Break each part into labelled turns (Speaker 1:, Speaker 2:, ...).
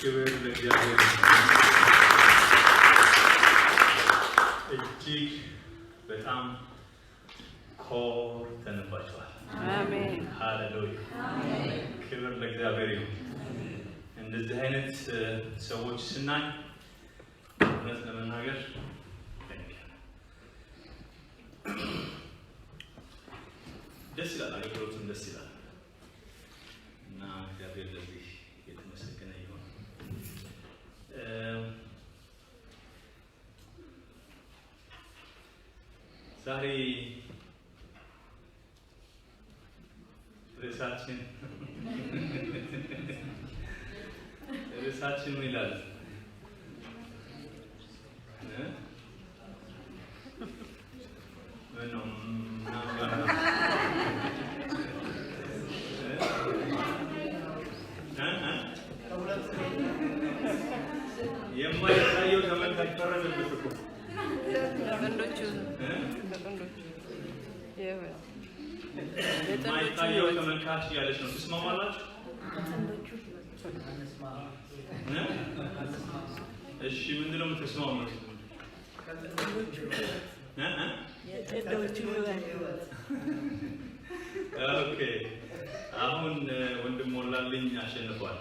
Speaker 1: ክብር ለእግዚአብሔር። እጅግ በጣም ኮርተንባቸዋል።
Speaker 2: አሜን።
Speaker 1: ሃሌሉያ! ክብር ለእግዚአብሔር ይሁን። እንደዚህ አይነት ሰዎች ስናይ እውነት ለመናገር ደስ ይላል፣ አገልግሎቱም ደስ ይላል እና እግዚአብሔር ለዚህ የተመሰገነ ይሁን። ዛሬ ርዕሳችን ምን ይላል? ምን ነው ምናምን እ? እ? የማይታየው ተመልካች ፈረደበት እኮ።
Speaker 2: ለጥንዶቹ
Speaker 1: እ?
Speaker 2: ለጥንዶቹ የህይወት የጥንዶቹ
Speaker 1: የማይታየው
Speaker 2: ህይወት
Speaker 1: ተመልካች እያለች ነው። ትስማማላችሁ? እ? እሺ፣ ምንድን ነው የምትስማሙት? እ? እ?
Speaker 2: የጥንዶቹ ህይወት።
Speaker 1: Okay፣ አሁን ወንድም ሞላልኝ አሸንፏል።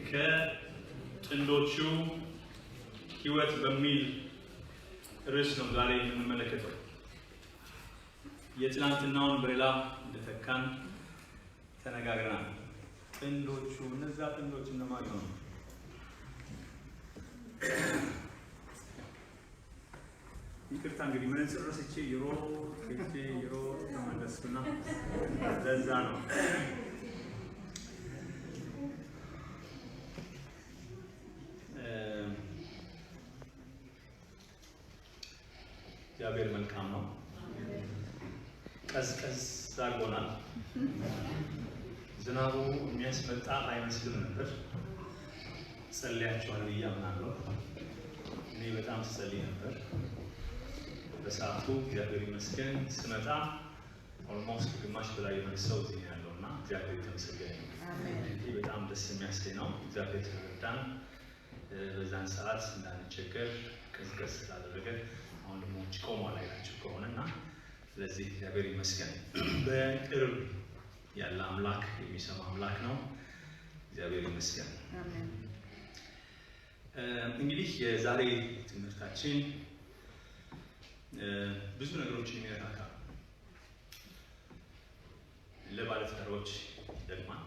Speaker 1: ከጥንዶቹ ህይወት በሚል ርዕስ ነው ዛሬ የምንመለከተው። የትናንትናውን በሌላ እንደተካን ተነጋግረናል። ጥንዶቹ፣ እነዛ ጥንዶች እነማን ይሆኑ? ይቅርታ፣ እንግዲህ መነጽር ረስቼ የሮጥ ሄጄ የሮጥ ተመለስኩና ለዛ ነው። እግዚአብሔር መልካም ነው። ቀዝቀዝ አድርጎናል። ዝናቡ የሚያስመጣ አይመስልም ነበር። ጸልያችኋል ብዬ አምናለሁ። እኔ በጣም ስጸልይ ነበር በሰዓቱ። እግዚአብሔር ይመስገን ስመጣ almost ግማሽ በላይ የሆነ ሰው እዚህ ነው ያለው እና እግዚአብሔር የተመሰገነ ይሁን። ይህ በጣም ደስ የሚያሰኝ ነው። እግዚአብሔር ስለረዳን በዛን ሰዓት እንዳንቸገር ቀዝቀዝ ስላደረገ አሁን ደግሞ ውጭ ቆሟል አይታችሁ ከሆነ እና ስለዚህ እግዚአብሔር ይመስገን። በቅርብ ያለ አምላክ፣ የሚሰማ አምላክ ነው። እግዚአብሔር ይመስገን። እንግዲህ የዛሬ ትምህርታችን ብዙ ነገሮችን የሚነካካ፣ ለባለትዳሮች ይጠቅማል።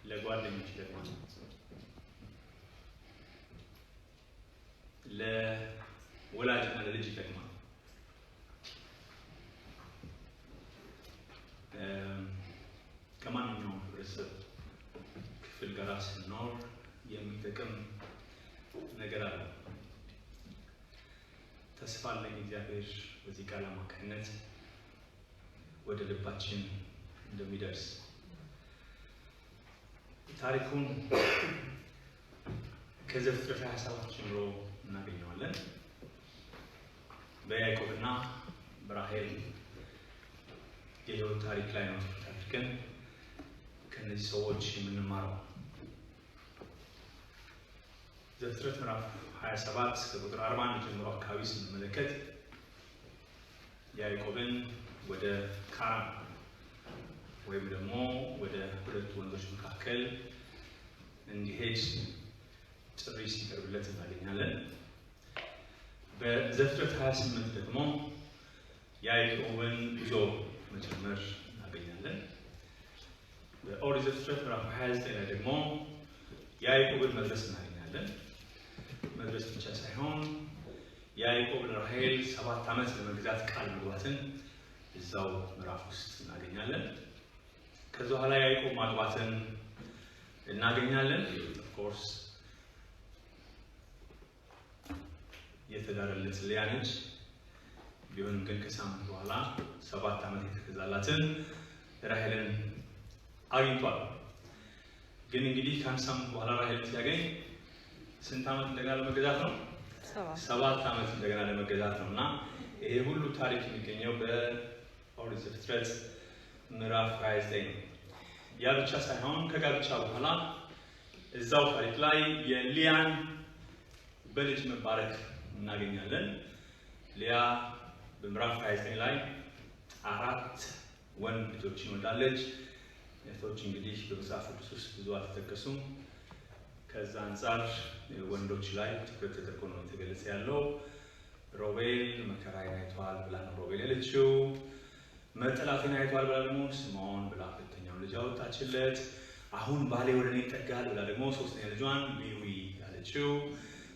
Speaker 1: ለጓደኞች ይጠቅማል። ለወላጅና ለልጅ ይጠቅማል። ከማንኛውም ህብረተሰብ ክፍል ጋር ስንኖር የሚጠቅም ነገር አለ። ተስፋ አለኝ እግዚአብሔር በዚህ ቃል አማካኝነት ወደ ልባችን እንደሚደርስ። ታሪኩን ከዘፍጥረት 27 ጀምሮ እናገኘዋለን። በያዕቆብና በራሔል የህይወት ታሪክ ላይ ነው ትኩረት አድርገን ከእነዚህ ሰዎች የምንማረው። ዘፍጥረት ምዕራፍ 27 ከቁጥር 41 ጀምሮ አካባቢ ስንመለከት ያዕቆብን ወደ ካራን ወይም ደግሞ ወደ ሁለቱ ወንዞች መካከል እንዲሄድ ጥሪ ሲቀርብለት እናገኛለን። በዘፍጥረት 28 ደግሞ ያዕቆብን ጉዞ መጀመር እናገኛለን። በኦሪት ዘፍጥረት ምዕራፍ 29 ላይ ደግሞ ያዕቆብን መድረስ እናገኛለን። መድረስ ብቻ ሳይሆን ያዕቆብ ለራሔል 7 ዓመት ለመግዛት ቃል መግባትን እዛው ምዕራፍ ውስጥ እናገኛለን። ከዚ በኋላ ያዕቆብ ማግባትን እናገኛለን። Of course የተዳረለት ልያ ነች። ቢሆንም ግን ከሳምንት በኋላ 7 ዓመት የተገዛላትን ራሔልን አግኝቷል። ግን እንግዲህ ከአንድ ሳምንት በኋላ ራሔልን ሲያገኝ ስንት ዓመት እንደገና ለመገዛት ነው? 7 ዓመት እንደገና ለመገዛት ነውና ይሄ ሁሉ ታሪክ የሚገኘው በኦሪት ዘፍጥረት ምዕራፍ 29 ነው። ያ ብቻ ሳይሆን ከጋብቻ በኋላ እዛው ታሪክ ላይ የሊያን በልጅ መባረክ እናገኛለን። ሊያ በምዕራፍ 29 ላይ 4 ወንድ ልጆችን ወልዳለች። እህቶች እንግዲህ በመጽሐፍ ቅዱስ ውስጥ ብዙ አልተጠቀሱም። ከዛ አንፃር ወንዶች ላይ ትኩረት ተደርጎ ነው የተገለጸ ያለው። ሮቤል መከራዬን አይቷል ብላ ነው ሮቤል ያለችው። መጠላቴን አይቷል ብላ ደግሞ ስምዖን ብላ ሁለተኛውን ልጅ አወጣችለት። አሁን ባሌ ወደ እኔ ይጠጋል ብላ ደግሞ ሶስተኛ ልጇን ሌዊ አለችው።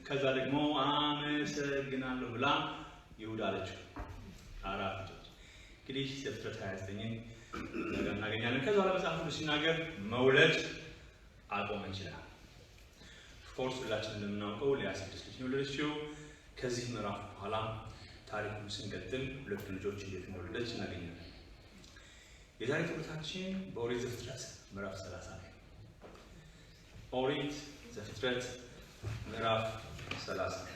Speaker 1: ከዛ ደግሞ አመሰግናለሁ ብላ ይሁዳ አለችው። 4 ልጆች እንግዲህ ዘፍጥረት 29ን እዛ ጋር እናገኛለን። ከዛ በኋላ መጽሐፍ ቅዱስ ሲናገር መውለድ አቆመች ይላል። Of course ሁላችን እንደምናውቀው ሊያ 6 ልጅ ነው የወለደችው። ከዚህ ምዕራፍ በኋላ ታሪኩን ስንቀጥል ሁለቱን ልጆች እንዴት እንደወለደች እናገኛለን። የዛሬ ትምህርታችን በኦሪት ዘፍጥረት ምዕራፍ 30 ላይ ነው። ኦሪት ዘፍጥረት ምዕራፍ 30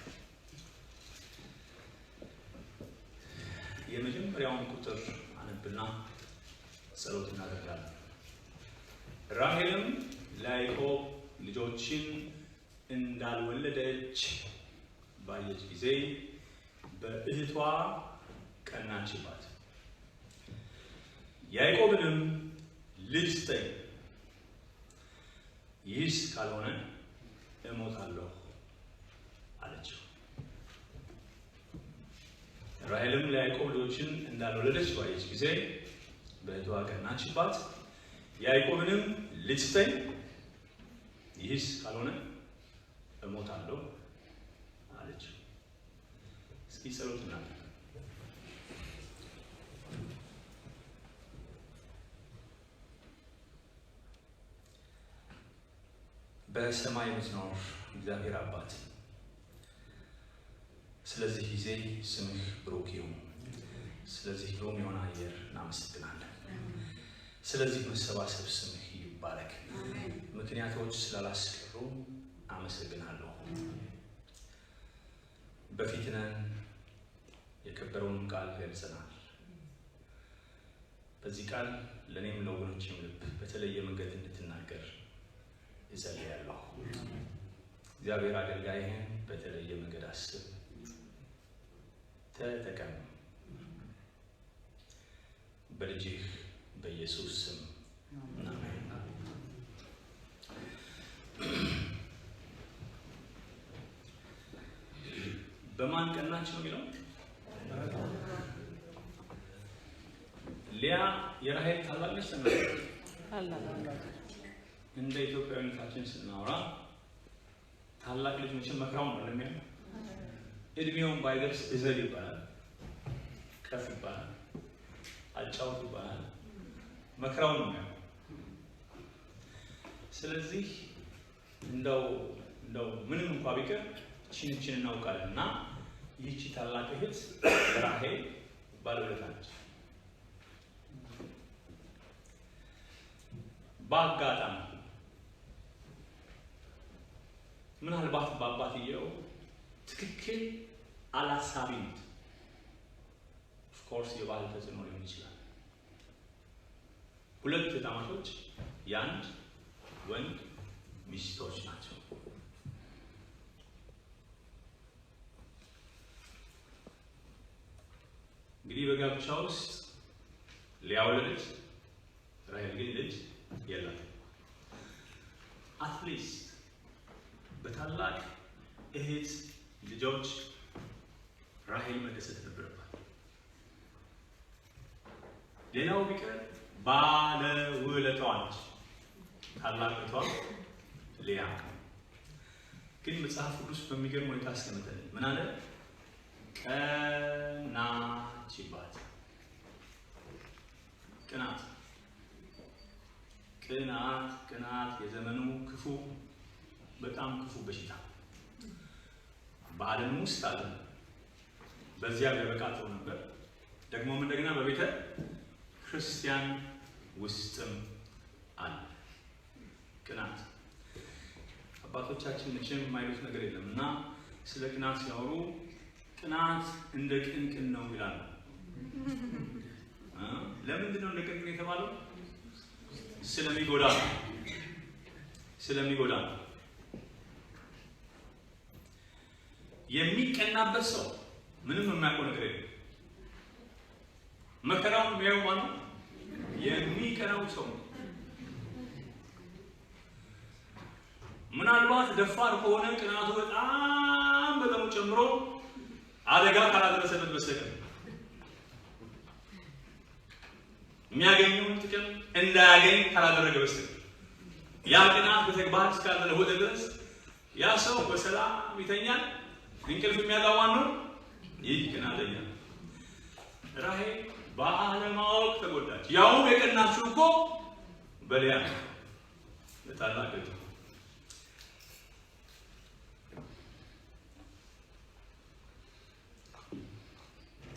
Speaker 1: የመጀመሪያውን ቁጥር አነብና ጸሎት እናደርጋለን። ራሔልም ለያዕቆብ ልጆችን እንዳልወለደች ባየች ጊዜ በእህቷ ቀናችባት። ያዕቆብንም ልጅ ስጠኝ፣ ይህስ ካልሆነ እሞታለሁ አለችው። ራሔልም ለያዕቆብ ልጆችን እንዳልወለደች ባየች ጊዜ በእህቷ ቀናችባት። ያዕቆብንም ልጅ ስጠኝ፣ ይህስ ካልሆነ እሞታለሁ አለችው። እስኪ ጸሎት እናድርግ። በሰማይ የምትኖር እግዚአብሔር አባት፣ ስለዚህ ጊዜ ስምህ ብሩክ ይሁን። ስለዚህ ግሩም የሆነ አየር እናመሰግናለን። ስለዚህ መሰባሰብ ስምህ ይባረክ። ምክንያቶች ስላላስቀሩ አመሰግናለሁ። በፊት ነን፣ የከበረውን ቃል ገልጸናል። በዚህ ቃል ለእኔም ለወገኖቼም ልብ በተለየ መንገድ እንድትናገር እጸልያለሁ። እግዚአብሔር አገልጋይህን በተለየ መንገድ አስብ፣ ተጠቀም። በልጅህ በኢየሱስ ስም አሜን። በማን ቀናች ነው የሚለው? ሊያ የራሔል ታላቅ ነች። እንደ ኢትዮጵያዊነታችን ስናወራ ታላቅ ልጅ መቼም መከራውን ነው ለሚያየው። እድሜውን ባይደርስ እዘል ይባላል፣ ከፍ ይባላል፣ አጫውት ይባላል። መከራውን ነው የሚያየው። ስለዚህ እንደው እንደው ምንም እንኳ ቢቀር ችን እናውቃለን እና ይህቺ ታላቅ እህት ራሔል ባለውለታ ነች። በአጋጣሚ ምናልባት በአባትየው ትክክል አላሳቢነት of course የባህል ተጽዕኖ ሊሆን ይችላል። ሁለት እህትማማቾች የአንድ ወንድ ሚስቶች ናቸው። እንግዲህ በጋብቻ ውስጥ ሊያ ወለደች፣ ራሔል ግን ልጅ የላትም። At least በታላቅ እህት ልጆች ራሔል መደሰት ነበረባት። ሌላው ቢቀር ባለውለታዋ ነች ታላቅ እህቷ ሊያ። ግን መጽሐፍ ቅዱስ በሚገርም ሁኔታ አስቀምጠልን። ምን አለ? ቀናችባት። ቅናት ቅናት ቅናት የዘመኑ ክፉ በጣም ክፉ በሽታ በዓለም ውስጥ አለ። በዚያ ቢያበቃ ጥሩ ነበር። ደግሞም እንደገና በቤተ ክርስቲያን ውስጥም አለ ቅናት። አባቶቻችን መቼም የማይሉት ነገር የለም እና ስለ ቅናት ሲያወሩ ቅናት እንደ ቅንቅን ነው ይላሉ። ለምንድን ነው እንደ ቅንቅን የተባለው? ስለሚጎዳ ነው። ስለሚጎዳ ነው። የሚቀናበት ሰው ምንም የማያውቀው ነገር የለም። መከራውን የሚያየው ማነው? የሚቀናው ሰው ነው። ምናልባት ደፋር ከሆነ ቅናቱ በጣም በጣም ጨምሮ አደጋ ካላደረሰበት በስተቀር የሚያገኘውን ጥቅም እንዳያገኝ ካላደረገ በስተቀር ያ ቅናት በተግባር እስካልተለወጠ ድረስ ያ ሰው በሰላም ይተኛል። እንቅልፍ የሚያጣው ማነው? ይህ ቅናተኛ። ራሔል ባለማወቅ ተጎዳች። ያውም የቀናችው እኮ በልያ ነው፣ በታላቅ እህቷ።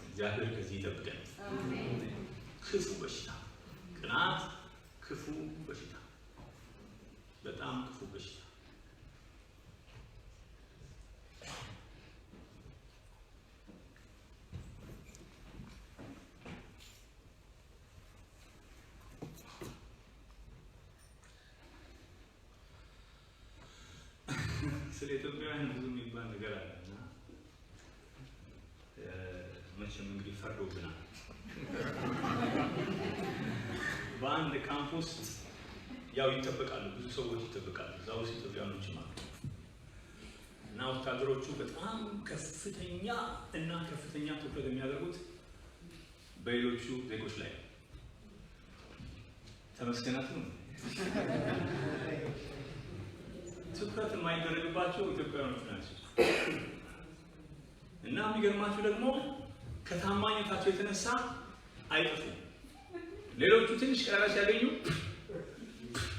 Speaker 1: እግዚአብሔር ከዚህ ይጠብቀን። ክፉ በሽታ ቅናት፣ ክፉ በሽታ፣ በጣም ክፉ በሽታ። ስለ ኢትዮጵያውያን ብዙ የሚባል ነገር አለ እና መቼም እንግዲህ ፈርዶብናል። በአንድ ካምፕ ውስጥ ያው ይጠበቃሉ፣ ብዙ ሰዎች ይጠበቃሉ። እዛ ውስጥ ኢትዮጵያኖችም አሉ እና ወታደሮቹ በጣም ከፍተኛ እና ከፍተኛ ትኩረት የሚያደርጉት በሌሎቹ ዜጎች ላይ ነው። ተመስገናት ነው። ትኩረት የማይደረግባቸው ኢትዮጵያኖች ናቸው። እና የሚገርማቸው ደግሞ ከታማኝነታቸው የተነሳ አይጠፉም። ሌሎቹ ትንሽ ቀዳዳ ሲያገኙ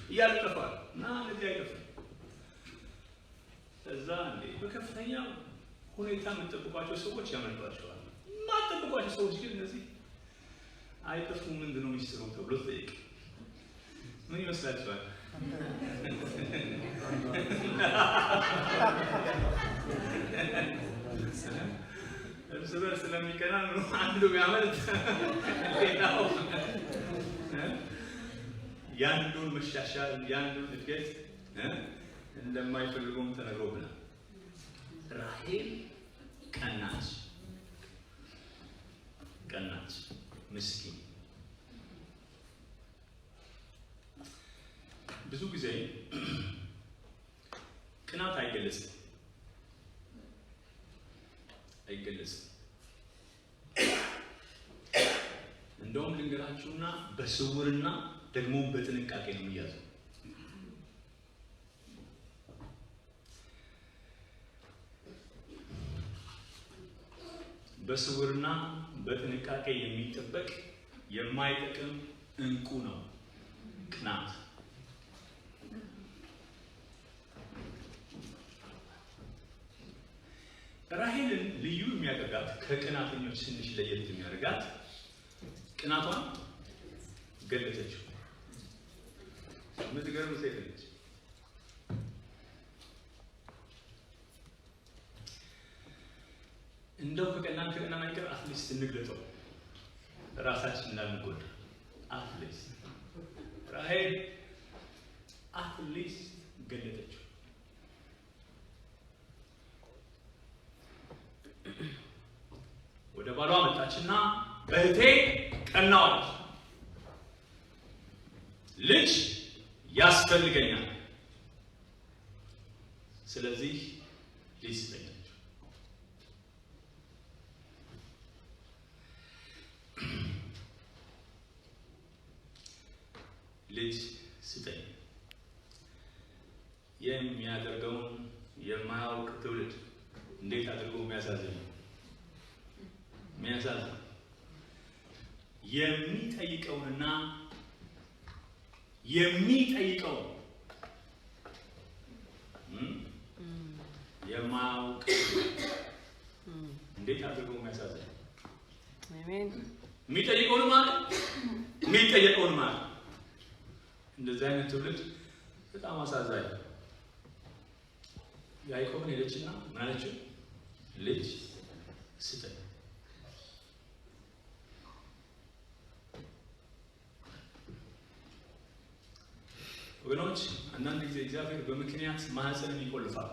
Speaker 1: እያሉ ይጠፋሉ እና እነዚህ አይጠፉም። እዛ እንዴ በከፍተኛ ሁኔታ የምትጠብቋቸው ሰዎች ያመልጧቸዋል። የማትጠብቋቸው ሰዎች ግን እነዚህ አይጠፉም። ምንድን ነው ሚስጥሩ ተብሎ ተጠየቀ። ምን ይመስላችኋል? እርስ በርስ ስለሚቀና አንዱ ቢያመልጥ ሌላው ያንዱን መሻሻል ያንዱን እድገት እንደማይፈልጉም ተነግሮብናል። ራሔል ቀናች ቀናች፣ ምስኪን። ብዙ ጊዜ ቅናት አይገለጽም አይገለጽም። እንደውም ልንገራችሁና በስውርና ደግሞ በጥንቃቄ ነው የሚያዘው። በስውርና በጥንቃቄ የሚጠበቅ የማይጠቅም እንቁ ነው ቅናት። ራሔልን ልዩ የሚያደርጋት ከቅናተኞች ትንሽ ለየት የሚያደርጋት ቅናቷን ገለጸችው። የምትገርም ሴት ነች። እንደው ከቀናን ከቀናን አይቀር at least እንግለጠው፣ ራሳችን እንዳንጎዳ። At least ራሔል at least ገለጠችው። ወደ ባሏ መጣችና በእህቴ ቀናዋለች፣ ልጅ ያስፈልገኛል፣ ስለዚህ ልጅ ስጠኝ። ልጅ ስጠኝ። የሚያደርገውን የማያውቅ ትውልድ እንዴት አድርጎ የሚያሳዝን ነው። የሚያሳዝን የሚጠይቀውንና የሚጠይቀውን የማያውቅ እንዴት አድርጎ የሚያሳዝን ነው።
Speaker 2: አሜን።
Speaker 1: የሚጠይቀውን ማለት የሚጠየቀውን ማለት እንደዚህ አይነት ትውልድ በጣም አሳዛኝ። ያዕቆብን ሄደችና ምን አለችው? ልጅ ስጠኝ። ወገኖች፣ አንዳንድ ጊዜ እግዚአብሔር በምክንያት ማህፀንን ይቆልፋል።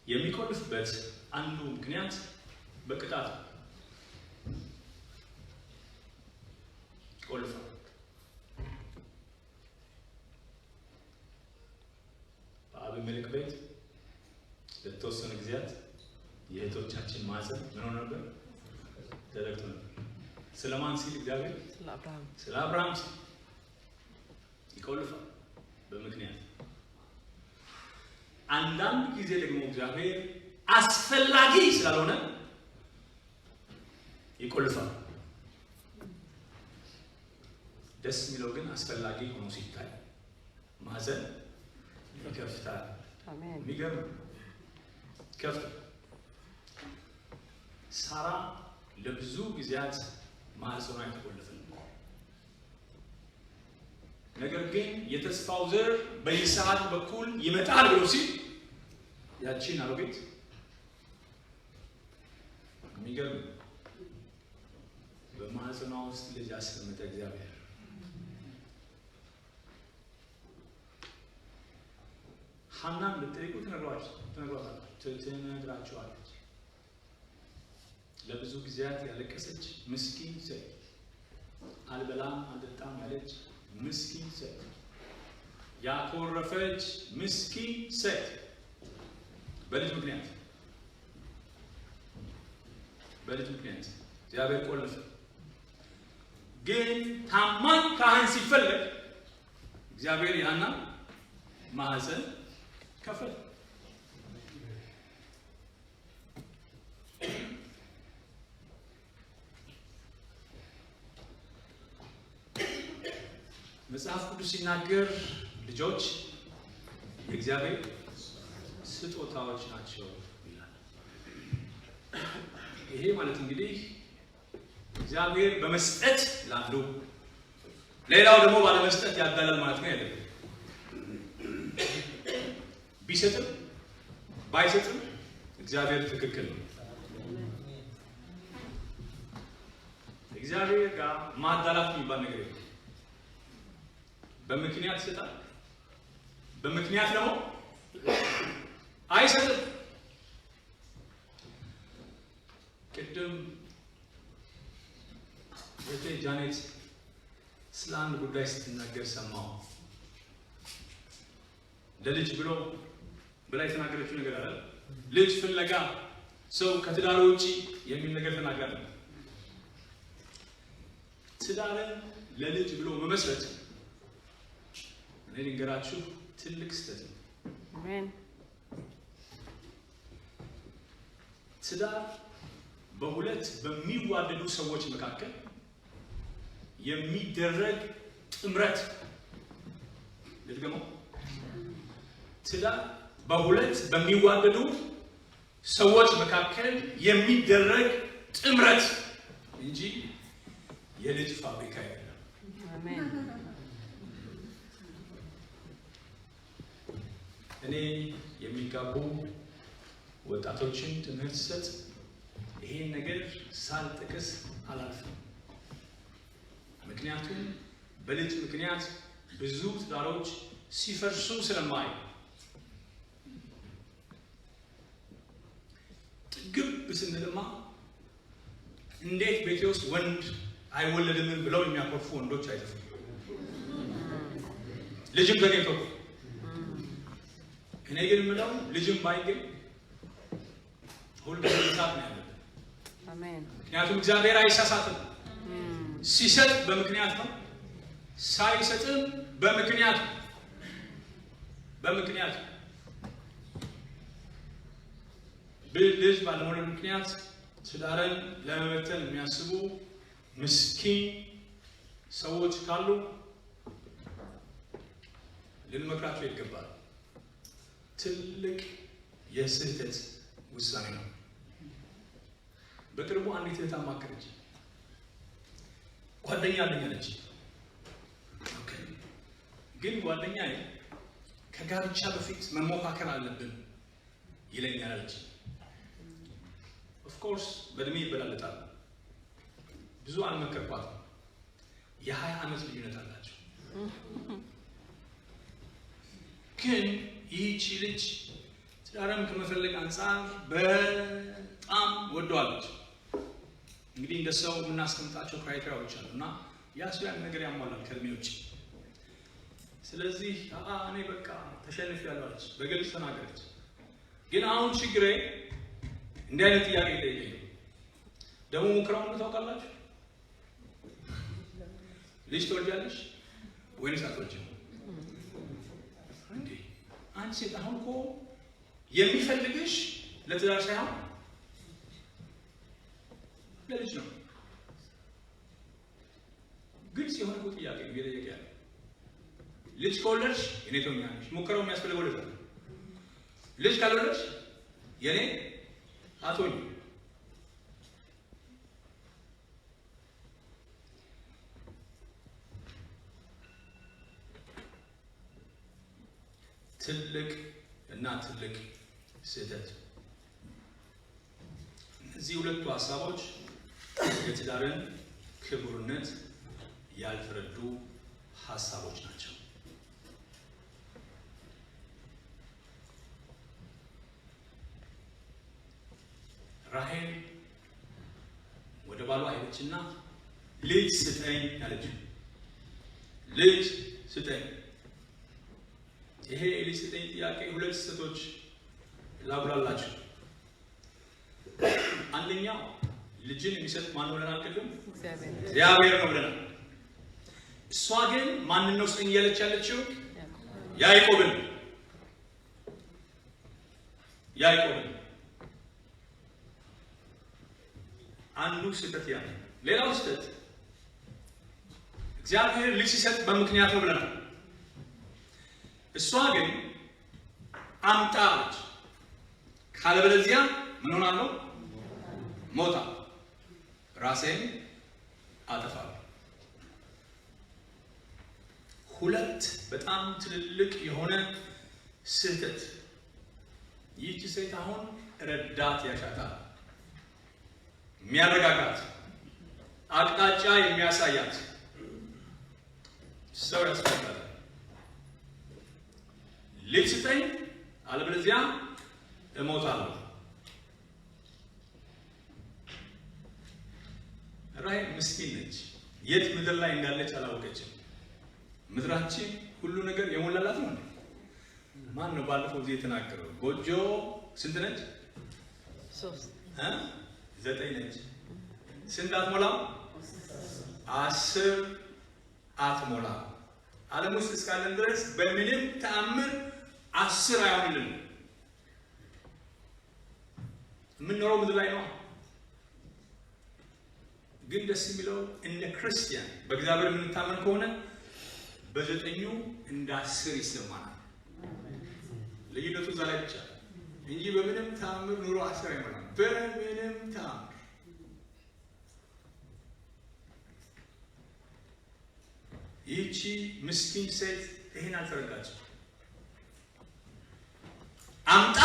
Speaker 1: የሚቆልፍበት አንዱ ምክንያት በቅጣት ነው። ይቆልፋል። በአቢሜሌክ ቤት ለተወሰኑ ጊዜያት የእህቶቻችን ማህፀን ምን ሆኖ ነበር? ተዘግቶ ነበር። ስለማን ሲል እግዚአብሔር?
Speaker 2: ስለ አብርሃም።
Speaker 1: ስለ አብርሃም ሲል ይቆልፋል በምክንያት። አንዳንድ ጊዜ ደግሞ እግዚአብሔር አስፈላጊ ስላልሆነ ይቆልፋል። ደስ የሚለው ግን አስፈላጊ ሆኖ ሲታይ ማህፀን ይከፍታል።
Speaker 2: አሜን።
Speaker 1: የሚገርም ይከፍታል። ሳራ ለብዙ ጊዜያት ማህፀኗ የተቆለፈ ነው። ነገር ግን የተስፋው ዘር በይስሐቅ በኩል ይመጣል ብሎ ሲል ያቺን አሮጊት፣ የሚገርም፣ በማህፀኗ ውስጥ ልጅ አስቀመጠ እግዚአብሔር። ሐናን ብትጠይቁ ትነግራችኋለች። ለብዙ ጊዜያት ያለቀሰች ምስኪን ሴት፣ አልበላም አልጠጣም ያለች ምስኪን ሴት፣ ያኮረፈች ምስኪን ሴት በልጅ ምክንያት እግዚአብሔር ቆለፈ። ግን ታማኝ ካህን ሲፈለግ እግዚአብሔር የሐናን ማህፀን ከፈተ። መጽሐፍ ቅዱስ ሲናገር ልጆች የእግዚአብሔር ስጦታዎች ናቸው ይላል። ይሄ ማለት እንግዲህ እግዚአብሔር በመስጠት ለአንዱ፣ ሌላው ደግሞ ባለመስጠት ያዳላል ማለት ነው አይደለም። ቢሰጥም ባይሰጥም እግዚአብሔር ትክክል ነው። እግዚአብሔር ጋር ማዳላት የሚባል ነገር የለም። በምክንያት ይሰጣል፣ በምክንያት ደግሞ አይሰጥም። ቅድም እህቴ ጃኔት ስለ አንድ ጉዳይ ስትናገር ሰማሁ። ለልጅ ብሎ ብላ የተናገረችው ነገር አለ። ልጅ ፍለጋ ሰው ከትዳር ውጪ የሚል ነገር ተናግራለች። ትዳርን ለልጅ ብሎ መመስረት እኔ ልንገራችሁ ትልቅ ስህተት ነው።
Speaker 2: አሜን።
Speaker 1: ትዳር በሁለት በሚዋደዱ ሰዎች መካከል የሚደረግ ጥምረት። ልድገመው። ትዳር በሁለት በሚዋደዱ ሰዎች መካከል የሚደረግ ጥምረት እንጂ የልጅ ፋብሪካ አይደለም።
Speaker 2: አሜን።
Speaker 1: እኔ የሚጋቡ ወጣቶችን ትምህርት ስሰጥ ይሄን ነገር ሳልጠቅስ አላልፍም። ምክንያቱም በልጅ ምክንያት ብዙ ትዳሮች ሲፈርሱ ስለማይ፣ ጥግብ ስንልማ እንዴት ቤቴ ውስጥ ወንድ አይወለድም ብለው የሚያኮርፉ ወንዶች አይጠፉም። ልጅም ተገኝቶ፣ እኔ ግን የምለው ልጅም ባይገኝ ሁልጊዜ መሳት ነው ያለብን።
Speaker 2: አሜን።
Speaker 1: ምክንያቱም እግዚአብሔር አይሳሳትም። ሲሰጥ በምክንያት ነው፣ ሳይሰጥም በምክንያት ነው። በምክንያት ነው። ልጅ ባለመውለድ ምክንያት ትዳርን ለመበተን የሚያስቡ ምስኪን ሰዎች ካሉ ልንመክራቸው ይገባል። ትልቅ የስህተት ውሳኔ ነው። በቅርቡ አንዲት እህት አማከረች። ጓደኛ አለኝ አለች። Okay፣ ግን ጓደኛዬ ከጋብቻ በፊት መሞካከር አለብን ይለኛል አለች። Of course በእድሜ ይበላለጣል። ብዙ አልመከርኳትም። የ20 ዓመት ልዩነት አላቸው። ግን ይህቺ ልጅ ትዳርም ከመፈለግ አንጻር በጣም ወደዋለች። እንግዲህ እንደ ሰው የምናስቀምጣቸው criteria ዎች አሉ እና ያ ሰው ያን ነገር ያሟላል ከእድሜ ውጭ። ስለዚህ እኔ በቃ ተሸንፌያለሁ አለች፣ በግልጽ ተናገረች። ግን አሁን ችግሬ እንዲህ አይነት ጥያቄ ይጠይቀኝ ነው። ደግሞ ሙከራውን ታውቃላችሁ፣ ልጅ ትወልጃለሽ ወይንስ አትወልጂም? እንዴ አንድ ሴት አሁን እኮ የሚፈልግሽ ለትዳር ሳይሆን ለልጅ ነው። ግልጽ የሆነ እኮ ጥያቄ ነው እየጠየቀ ያለው። ልጅ ከወለድሽ የኔ ትሆኛለሽ። ሙከራው የሚያስፈልገው ልጅ ነው። ልጅ ካልወለድሽ የኔ አትሆኝም። ትልቅ እና ትልቅ ስህተት። እነዚህ ሁለቱ ሀሳቦች የትዳርን ክቡርነት ያልተረዱ ሀሳቦች ናቸው። ራሔል ወደ ባሏ ሄደችና ልጅ ስጠኝ አለችው። ልጅ ስጠኝ። ይሄ ልጅ ስጠኝ ጥያቄ ሁለት ስህተቶች ላጉላላችሁ። አንደኛው ልጅን የሚሰጥ ማን ነው ብለናል? ቅድም እግዚአብሔር ነው ብለናል። እሷ ግን ማንን ነው ስጠኝ እያለች ያለችው? ያዕቆብን። ያዕቆብን። አንዱ ስህተት ያ ነው። ሌላው ስህተት እግዚአብሔር ልጅ ሲሰጥ በምክንያት ነው ብለናል። እሷ ግን አምጣ አለች። ካለበለዚያ ምን ሆናለሁ? ሞታ ራሴን አጠፋለሁ። ሁለት በጣም ትልልቅ የሆነ ስህተት። ይህች ሴት አሁን ረዳት ያሻታል፣ የሚያረጋጋት፣ አቅጣጫ የሚያሳያት ሰው ያስፈልጋል። ልጅ ስጠኝ አለበለዚያ እሞታለሁ። ራሔል ምስኪን ነች። የት ምድር ላይ እንዳለች አላወቀችም። ምድራችን ሁሉ ነገር የሞላላት ነው። ማን ነው ባለፈው ጊዜ የተናገረው? ጎጆ ስንት ነች?
Speaker 2: 3
Speaker 1: 9 ነች። ስንት አትሞላም? 10 አትሞላም። ዓለም ውስጥ እስካለን ድረስ በምንም ተአምር 10 አይሆንልንም። የምንኖረው ምድር ላይ ነው። ግን ደስ የሚለው እንደ ክርስቲያን በእግዚአብሔር የምንታመን ከሆነ በ9 እንደ 10 ይሰማናል። ልዩነቱ እዛ ላይ ብቻ እንጂ በምንም ተአምር ኑሮ 10 አይሞላም። በምንም ተአምር። ይህቺ ምስኪን ሴት ይህን አልተረዳችም። አምጣ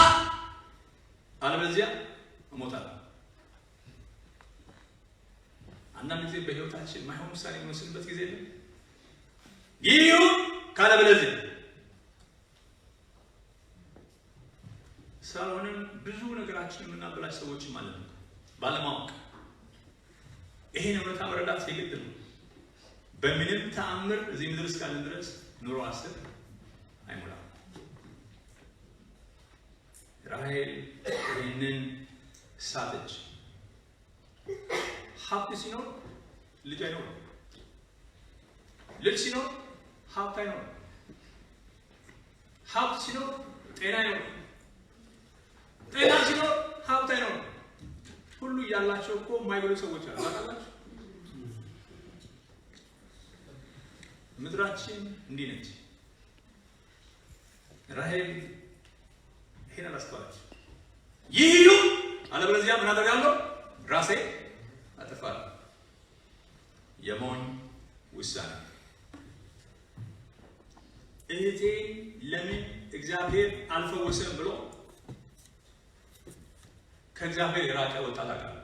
Speaker 1: አለበለዚያ እሞታለሁ። አንዳንድ ጊዜ በህይወታችን ማይሆን ውሳኔ የምንወስንበት ጊዜ የለም። ይህ ካለበለዚያ ስላልሆነም ብዙ ነገራችን የምናበላሽ ሰዎች ማለት ነው፣ ባለማወቅ። ይሄን እውነታ መረዳት የግድ ነው። በምንም ተአምር እዚህ ምድር እስካለን ድረስ ኑሮ 10 አይሞላም። ራሔል ይህንን ሳተች። ሀብት ሲኖር ልጅ አይኖርም። ልጅ ሲኖር ሀብት አይኖርም። ሀብት ሲኖር ጤና አይኖርም። ጤና ሲኖር ሀብት አይኖርም። ሁሉ ያላቸው እኮ የማይበሉ ሰዎች አሉ። ታውቃላችሁ? ምድራችን እንዲህ ነች። ራሔል ይሄን አላስተዋለች። ይህ አለበለዚያ ምን አደርጋለሁ? ራሴ አጠፋለሁ። የሞኝ ውሳኔ። እህቴን ለምን እግዚአብሔር አልፈወሰም ብሎ ከእግዚአብሔር የራቀ ወጣት አውቃለሁ።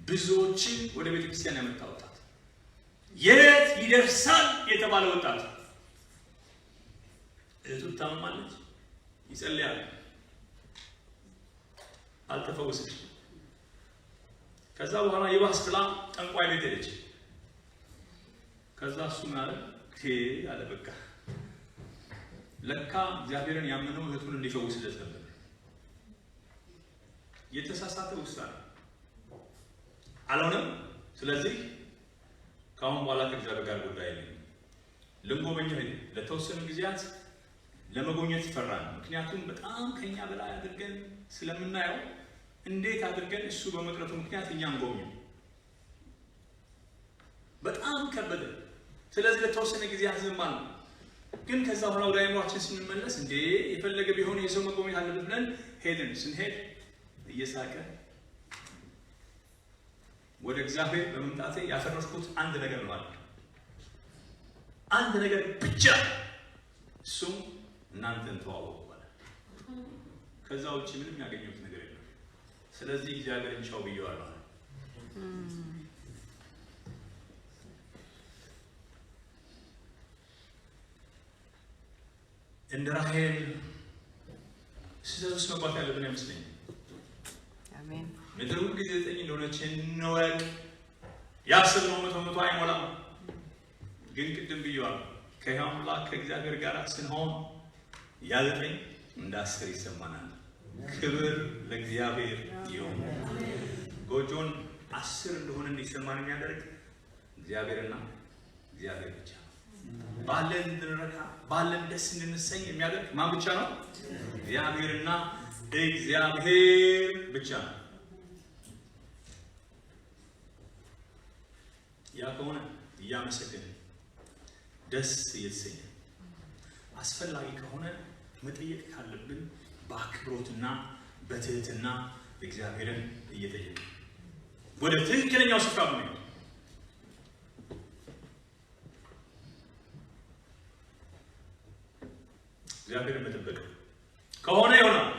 Speaker 1: ብዙዎችን ወደ ቤተክርስቲያን ያመጣ ወጣት፣ የት ይደርሳል የተባለ ወጣት፣ እህቱ ታመማለች፣ ይጸልያል፣ አልተፈወሰችም። ከዛ በኋላ ይባስ ብላ ጠንቋይ ቤት ሄደች። ከዛ እሱ ምን አለ አለ፣ በቃ ለካ እግዚአብሔርን ያመነው እህቱን እንዲፈውስለት ነበር። የተሳሳተ ውሳኔ አልሆነም። ስለዚህ ከአሁን በኋላ ከእግዚአብሔር ጋር ጉዳይ የለኝም። ልንጎበኘው ሄድን። ለተወሰኑ ጊዜያት ለመጎብኘት ፈራን። ምክንያቱም በጣም ከኛ በላይ አድርገን ስለምናየው እንዴት አድርገን እሱ በመቅረቱ ምክንያት እኛ እንጎብኘው፣ በጣም ከበደ። ስለዚህ ለተወሰነ ጊዜያት ዝም አልን። ግን ከዛ በኋላ ወደ አእምሯችን ስንመለስ እንዴ የፈለገ ቢሆን የሰው መጎብኘት አለበት ብለን ሄድን። ስንሄድ እየሳቀ ወደ እግዚአብሔር በመምጣቴ ያተረፍኩት አንድ ነገር ነው አለ። አንድ ነገር ብቻ፣ እሱም እናንተን ተዋወቁ አለ። ከዛ ውጭ ምንም ያገኘሁት ነገር የለም። ስለዚህ እግዚአብሔርን ቻው ብዬዋለሁ አለ። እንደ ራሔል ስህተት ውስጥ መግባት ያለብን አይመስለኝም።
Speaker 2: አሜን።
Speaker 1: ምድር ሁል ጊዜ 9 እንደሆነች እንወቅ። ያሰብነው 100% አይሞላም። ግን ቅድም ብዬዋለሁ፣ ከሕያው አምላክ ከእግዚአብሔር ጋር ስንሆን ያ 9 እንደ 10 ይሰማናል። ክብር ለእግዚአብሔር ይሁን። ጎጆን 10 እንደሆነ እንዲሰማን የሚያደርግ እግዚአብሔርና እግዚአብሔር ብቻ ነው። ባለን እንድንረካ ባለን ደስ እንድንሰኝ የሚያደርግ ማን ብቻ ነው? እግዚአብሔርና እግዚአብሔር ብቻ ነው። ያ ከሆነ እያመሰገንን ደስ እየተሰኘን አስፈላጊ ከሆነ መጠየቅ ካለብን በአክብሮትና በትህትና እግዚአብሔርን እየጠየቅን ወደ ትክክለኛው ስፍራ በመሄድ እግዚአብሔርን መጠበቅ ከሆነ ይሆናል፣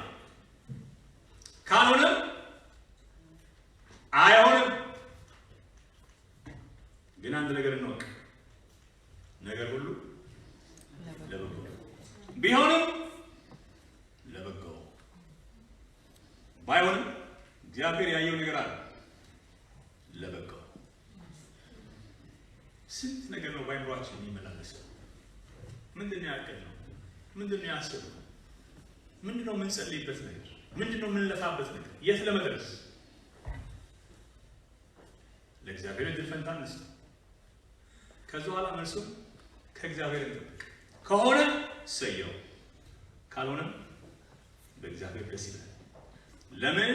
Speaker 1: ካልሆነም አይሆንም። ግን አንድ ነገር እንወቅ፣ ነገር ሁሉ ለበጎ ቢሆንም ለበጎ ባይሆንም እግዚአብሔር ያየው ነገር አለ ለበጎ። ስንት ነገር ነው በአእምሯችን የሚመላለሰው? ምንድን ነው ያቀድነው? ምንድን ነው ያሰብነው? ምንድን ነው የምንጸልይበት ነገር? ምንድን ነው የምንለፋበት ነገር? የት ለመድረስ? ለእግዚአብሔር እድል ፈንታ እንስጥ። ከዛ በኋላ መልሱን ከእግዚአብሔር እንጠብቅ። ከሆነ ሰየው፣ ካልሆነም በእግዚአብሔር ደስ ይላል። ለምን?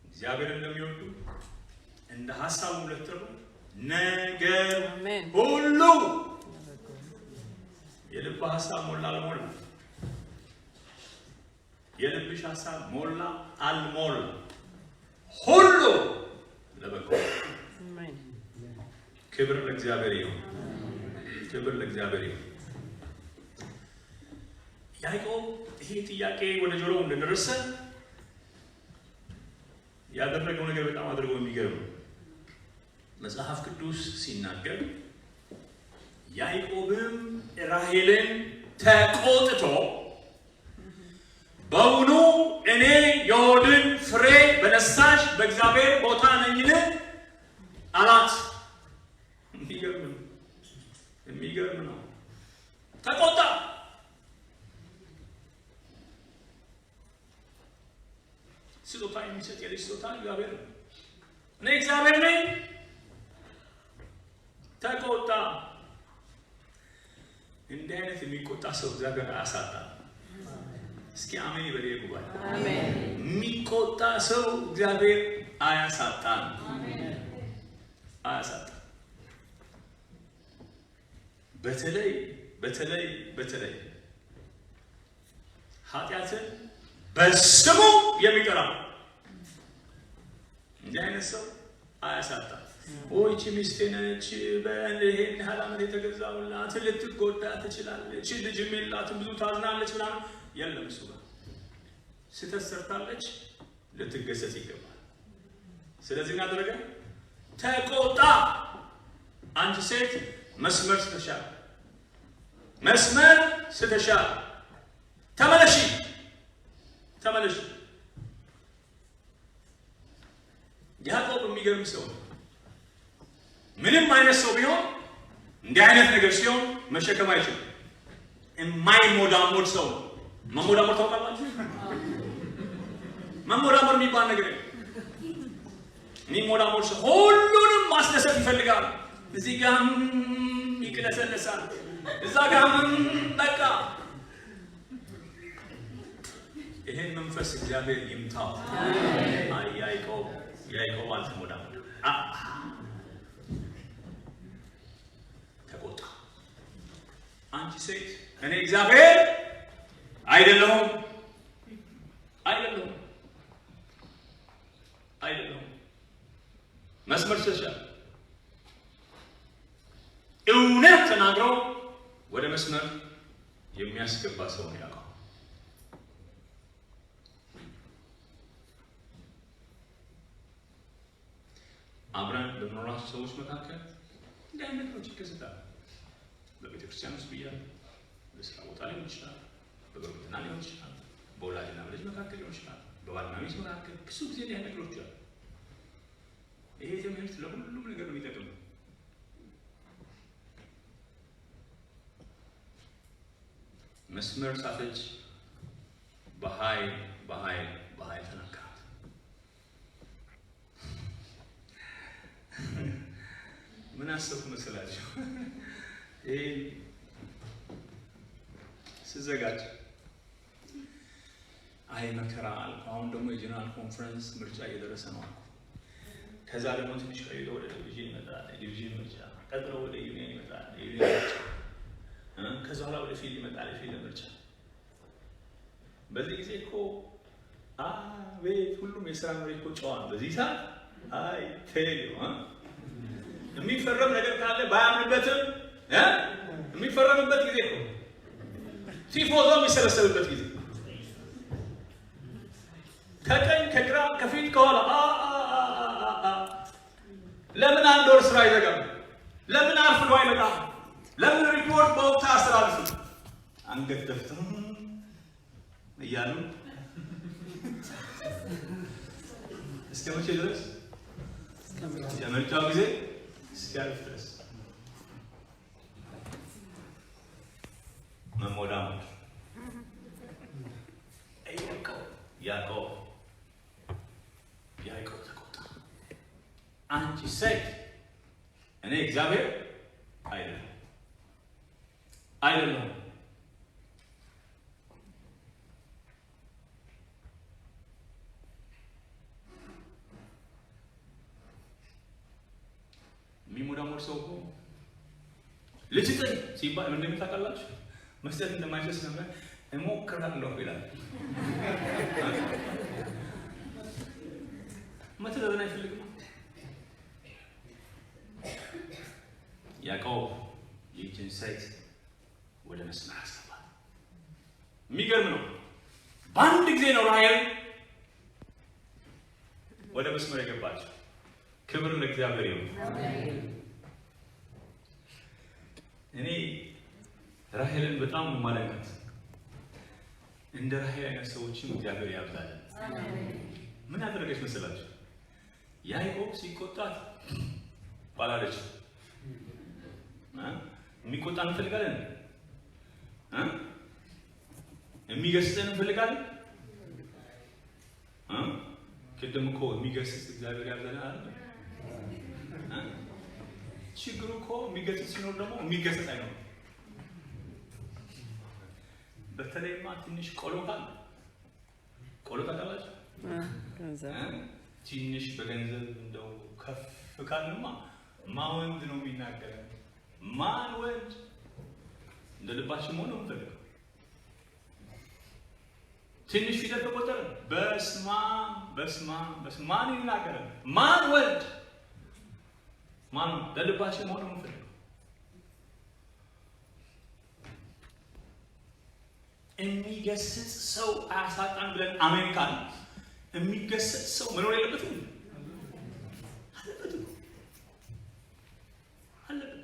Speaker 1: እግዚአብሔር እንደሚወዱ እንደ ሐሳቡ ለተጠሩ ነገር ሁሉ የልብ ሐሳብ ሞላ አልሞላ፣ የልብሽ ሐሳብ ሞላ አልሞላ፣ ሁሉ ለበጎ። ክብር ለእግዚአብሔር ይሁን። ክብር ለእግዚአብሔር ይሁን። ያዕቆብ ይሄ ጥያቄ ወደ ጆሮው እንደደረሰ ያደረገው ነገር በጣም አድርጎ የሚገርም ነው። መጽሐፍ ቅዱስ ሲናገር ያዕቆብም ራሔልን ተቆጥቶ በውኑ እኔ የሆድን ፍሬ በነሳሽ በእግዚአብሔር ቦታ ነኝን? አላት። የሚገርም ነው። የሚገርም ነው። ተቆጣ። ስጦታ የሚሰጥ የልጅ ስጦታ እግዚአብሔር ነው። እኔ እግዚአብሔር ነኝ። ተቆጣ። እንዲህ አይነት የሚቆጣ ሰው እግዚአብሔር አያሳጣም። እስኪ አሜን ይበል ጉባኤ።
Speaker 2: አሜን።
Speaker 1: የሚቆጣ ሰው እግዚአብሔር አያሳጣም፣ አያሳጣም። በተለይ በተለይ በተለይ ኃጢአትን በስሙ የሚጠራ እንዲህ አይነት ሰው አያሳጣም። ይቺ ሚስቴ ነች፣ ይሄን ያህል ዓመት የተገዛሁላት፣ ልትጎዳ ትችላለች፣ ልጅም የላትም፣ ብዙ ታዝናለች ምናምን የለም። እሱ ጋር ስህተት ሰርታለች፣ ልትገሰጽ ይገባል። ስለዚህ ምን አደረገ? ተቆጣ። አንቺ ሴት መስመር ስተሻል፣ መስመር ስተሻል፣ ተመለሺ፣ ተመለሺ። ያዕቆብ የሚገርም ሰው ነው። ምንም አይነት ሰው ቢሆን እንዲህ አይነት ነገር ሲሆን መሸከም አይችልም። የማይሞዳሞድ ሰው ነው። መሞዳሞድ ታውቃላችሁ? መሞዳሞድ የሚባል ነገር የለም። የሚሞዳሞድ ሰው ሁሉንም ማስደሰት ይፈልጋል። እዚህ ጋርም ይቅለሰለሳል፣ እዛ ጋርም በቃ ይሄን መንፈስ እግዚአብሔር ይምታው። አይ ያዕቆብ ያዕቆብ አልተሞዳሞደም። ተቆጣ። አንቺ ሴት እኔ እግዚአብሔር አይደለሁም አይደለሁም አይደለሁም። መስመር ስተሻል። እውነት ተናግሮ ወደ መስመር የሚያስገባ ሰው ነው ያዕቆብ። አብረን በምኖራቸው ሰዎች መካከል እንዲህ አይነት ነገሮች ይከሰታል። በቤተ ክርስቲያን ውስጥ ብያለሁ፣ በስራ ቦታ ሊሆን ይችላል፣ በጉርብትና ሊሆን ይችላል፣ በወላጅና በልጅ መካከል ሊሆን ይችላል፣ በባልና ሚስት መካከል ብዙ ጊዜ እንዲህ አይነት ነገሮች አሉ። ይሄ ትምህርት ለሁሉም ነገር ነው የሚጠቅመው። መስመር ሳተች፣ በኃይል በኃይል በኃይል ተናገራት። ምን አሰብኩ መሰላችሁ? ይሄ ስዘጋጅ አይ መከራ አልኩ። አሁን ደግሞ የ general conference ምርጫ እየደረሰ ነው አልኩ። ከዛ ደግሞ ትንሽ ቆይቶ ወደ division ይመጣል፣ የ division ምርጫ፣ ቀጥሎ ወደ ዩኒየን ይመጣል፣ የዩኒየን ምርጫ፣ ከዛ በኋላ ወደ field ይመጣል፣ የ field ምርጫ። በዚህ ጊዜ እኮ አቤት ሁሉም የስራ መሪ እኮ ጨዋ ነው። በዚህ ሰዓት I tell you የሚፈረም ነገር ካለ ባያምንበትም የሚፈረምበት ጊዜ እኮ ቲፎዞ የሚሰበሰብበት ጊዜ ከቀኝ ከግራ ከፊት ከኋላ ለምን አንድ ወር ስራ አይዘጋም? ለምን አርፍዶ አይመጣም? ለምን ሪፖርት በወቅቱ አያስተላልፍም? አንገት ደፍተው እያሉ እስከ መቼ ድረስ? የምርጫው ጊዜ እስኪያልፍ ድረስ መሞዳሞድ። ያዕቆብ ያዕቆብ ተቆጣ። አንቺ ሴት እኔ እግዚአብሔር አይደለሁም አይደለሁም። የሚሞዳሞድ ሰው እኮ ልጅ ስጠኝ ሲባል ምን እንደሚል ታውቃላችሁ? መስጠት እንደማይችል ስለሚያውቅ እሞክራለሁ ይላል። መተዛዘን አይፈልግም። ያዕቆብ ይህችን ሴት ወደ መስመር አስገባት። የሚገርም ነው። በአንድ ጊዜ ነው ራሔል ወደ መስመር የገባችው። ክብር ለእግዚአብሔር ይሁን። እኔ ራሔልን በጣም ነው የማደንቃት። እንደ ራሔል አይነት ሰዎችም እግዚአብሔር ያብዛልን። ምን ያደረገች መሰላችሁ? ያዕቆብ ሲቆጣት ባላለች የሚቆጣ እንፈልጋለን፣ የሚገስጸን እንፈልጋለን። ቅድም እኮ የሚገስጽ እግዚአብሔር ያብዛልን አለ። ችግሩ እኮ የሚገስጽ ሲኖር ደግሞ የሚገስጽ አይኖርም። በተለይማ ትንሽ ቆሎ ካለ፣ ቆሎ ታውቃላችሁ? ትንሽ በገንዘብ እንደው ከፍ ካልንማ ማን ወንድ ነው የሚናገረን? ማን ወንድ እንደ ልባችን መሆን ነው የምንፈልገው። ትንሽ ፊደል ተቆጠረ፣ በስማ በስማ በስማ ማን ይናገረን? ማን ወንድ? ማን ለልባችን መሆን ነው የምንፈልገው? የሚገስጽ ሰው አያሳጣን ብለን አሜን ካልን የሚገስጽ ሰው መኖር የለበትም? አለበት አለበት።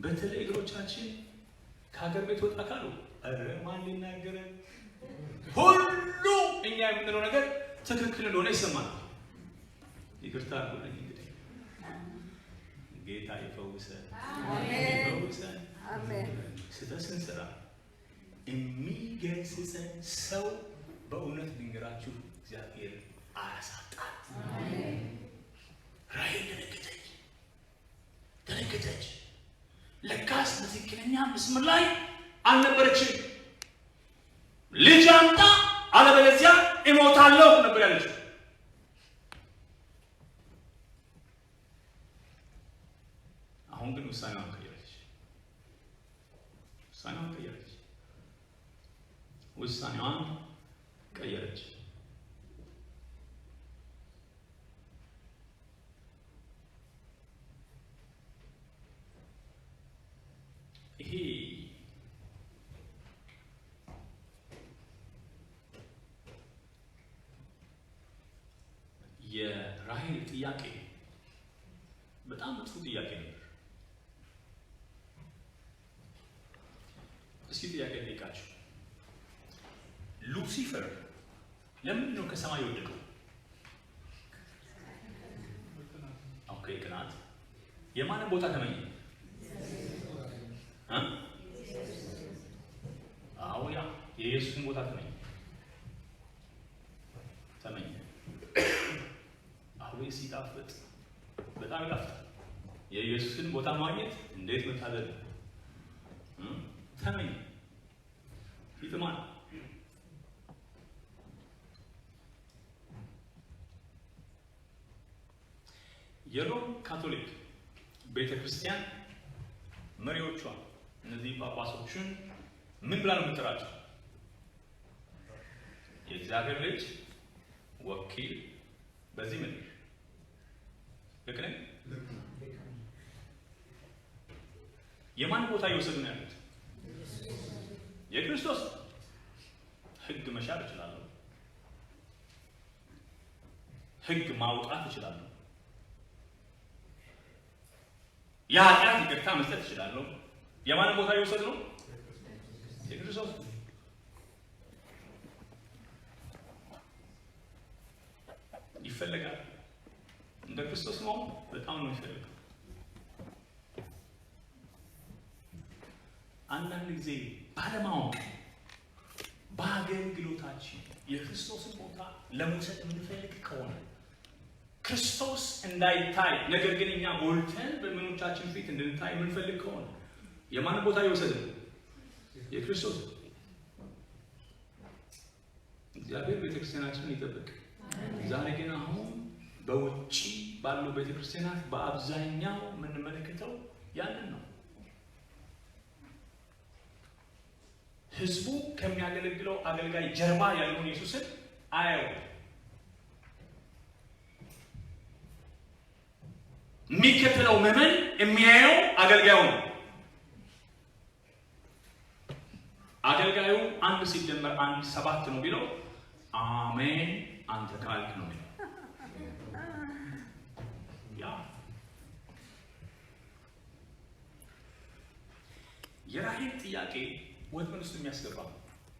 Speaker 1: በተለይ እግሮቻችን ከሀገር ቤት ወጣ ካሉ ኧረ ማን ሊናገረን? ሁሉ እኛ የምንለው ነገር ትክክል እንደሆነ ይሰማል። ይቅርታ አድርጉልኝ እንግዲህ ጌታ ይፈውሰን፣ ይፈውሰን። ስህተት ስንሰራ የሚገስጸን ሰው በእውነት ልንገራችሁ እግዚአብሔር አያሳጣን። ራሔል ደነገጠች ደነገጠች። ለካስ በትክክለኛ መስመር ላይ አልነበረችም። ልጅ አምጣ አለበለዚያ እሞታለሁ ነበር ያለችው። አሁን ግን ውሳኔዋን ቀየረች። ውሳኔዋን ቀየረች። ውሳኔዋን ቀየረች። ይሄ የራሔል ጥያቄ በጣም ጥሩ ጥያቄ ነበር። እስኪ ጥያቄ ልጠይቃችሁ። ሉሲፈር ለምንድን ነው ከሰማይ የወደቀው? Okay፣ ቅናት። የማንን ቦታ ተመኘ? አዎ፣ ያ የኢየሱስን ቦታ ተመኘ ተመኘ። አሁን ሲጣፍጥ በጣም ይጣፍጣል። የኢየሱስን ቦታ ማግኘት እንዴት መታደል ነው! ተመኘ፣ ይጥማል። የሮም ካቶሊክ ቤተክርስቲያን መሪዎቿ እነዚህ ጳጳሶችን ምን ብላ ነው የምትጠራቸው? የእግዚአብሔር ልጅ ወኪል በዚህ ምድር። ልክ ነኝ? የማን ቦታ እየወሰዱ ነው ያሉት? የክርስቶስ። ሕግ መሻር እችላለሁ፣ ሕግ ማውጣት እችላለሁ፣ የኃጢአት ይቅርታ መስጠት እችላለሁ። የማንን ቦታ እየወሰዱ ነው? የክርስቶስ። ይፈለጋል። እንደ ክርስቶስ መሆን በጣም ነው የሚፈልገው። አንዳንድ ጊዜ ባለማወቅ በአገልግሎታችን የክርስቶስን ቦታ ለመውሰድ የምንፈልግ ከሆነ ክርስቶስ እንዳይታይ ነገር ግን እኛ ጎልተን በምኖቻችን ፊት እንድንታይ የምንፈልግ ከሆነ የማንን ቦታ እየወሰድን? የክርስቶስ። እግዚአብሔር ቤተክርስቲያናችንን ይጠብቅ። ዛሬ ግን አሁን በውጪ ባሉ ቤተክርስቲያናት በአብዛኛው የምንመለከተው ያንን ነው። ህዝቡ ከሚያገለግለው አገልጋይ ጀርባ ያለውን ኢየሱስን አያየው። የሚከተለው ምዕመን የሚያየው አገልጋዩ ነው። አገልጋዩ 1 ሲደመር 1 7 ነው ቢለው አሜን አንተ ካልክ ነው የሚለው። ያ የራሔል ጥያቄ ወጥመድ ውስጥ የሚያስገባ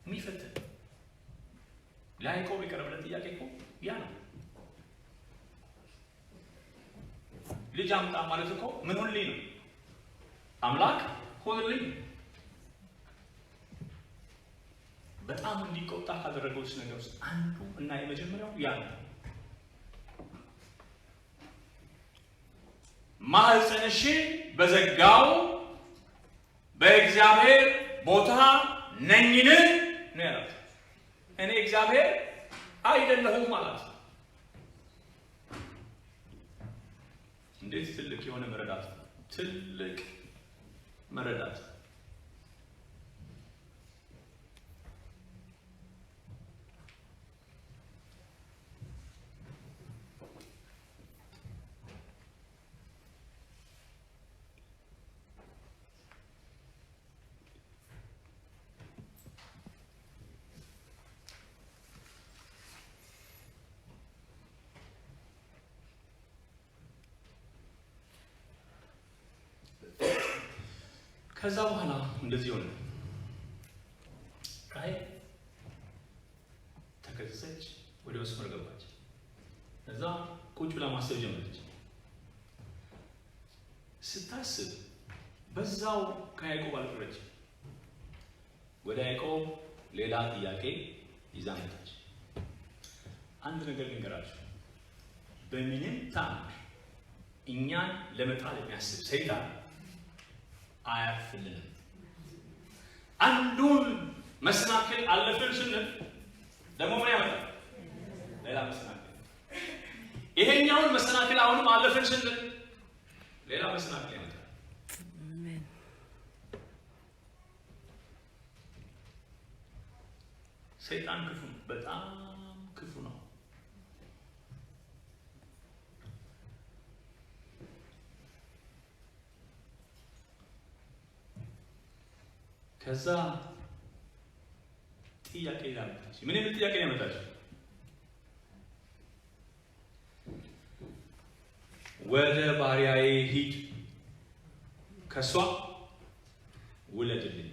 Speaker 1: የሚፈትን ለያዕቆብ የቀረበለት ጥያቄ እኮ ያ ነው። ልጅ አምጣ ማለት እኮ ምን ሁንልኝ ነው? አምላክ ሁንልኝ። በጣም እንዲቆጣ ካደረገው ነገር ውስጥ አንዱ እና የመጀመሪያው ያ ነው። ማህፀንሽን በዘጋው በእግዚአብሔር ቦታ ነኝን ነው ያላት። እኔ እግዚአብሔር አይደለሁም አላት። እንዴት ትልቅ የሆነ መረዳት! ትልቅ መረዳት። ከዛ በኋላ እንደዚህ ሆነ። ራሔል ተከሰሰች፣ ወደ መስመር ገባች። ከዛ ቁጭ ብላ ማሰብ ጀመረች። ስታስብ በዛው ከያዕቆብ አልቀረች። ወደ ያዕቆብ ሌላ ጥያቄ ይዛ መጣች። አንድ ነገር ልንገራችሁ፣ በምንም ታምር እኛን ለመጣል የሚያስብ ሰይጣን አያርፍልንም። አንዱን መሰናክል አለፍን ስንል ደግሞ ምን ያመጣል? ሌላ መሰናክል። ይሄኛውን መሰናክል አሁንም አለፍን ስንል ሌላ መሰናክል ያመጣል። ሰይጣን ክፉ ነው፣ በጣም ክፉ ነው። ከዛ ጥያቄ ያመጣች። ምን የሚል ጥያቄ ነው ያመጣች? ወደ ባሪያዬ ሂድ ከሷ ውለድልኝ፣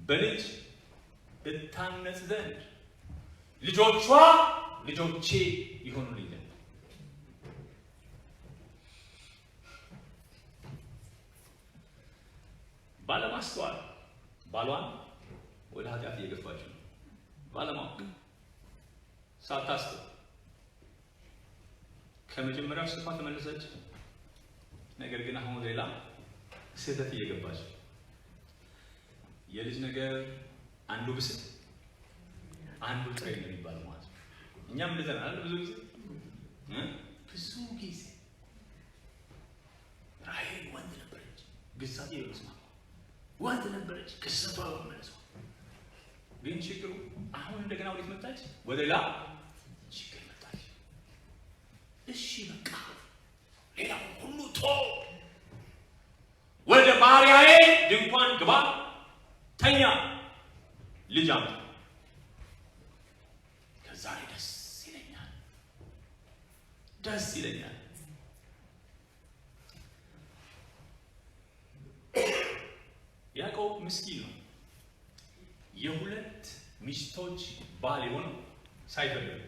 Speaker 1: በልጅ እታነጽ ዘንድ ልጆቿ ልጆቼ ይሆኑልኝ ዘንድ። ባለማስተዋል ባሏን ወደ ኃጢአት እየገፋች ነው። ባለማወቅ ሳታስብ ከመጀመሪያው ስህተቷ ተመለሰች። ነገር ግን አሁን ሌላ ስህተት እየገባች የልጅ ነገር አንዱ ብስል አንዱ ጥሬ ነው የሚባለው ማለት ነው። እኛም እንደዛ ነን አይደል? ብዙ ጊዜ ራሔል ወንድ ነበረች፣ ግሳጤ በመስማቷ ወንድ ነበረች፣ ክሰቷ በመመለሷ። ግን ችግሩ አሁን እንደገና ወዴት መጣች? ወደ ሌላ ችግር መጣች። እሺ በቃ ሌላው ሁሉ ቶ ወደ ባሪያዬ ድንኳን ግባ፣ ተኛ፣ ልጅ አምጣ። ከዛ ደስ ይለኛል፣ ደስ ይለኛል። ያዕቆብ ምስኪን ነው። የሁለት ሚስቶች ባል የሆነው ሳይፈልግ።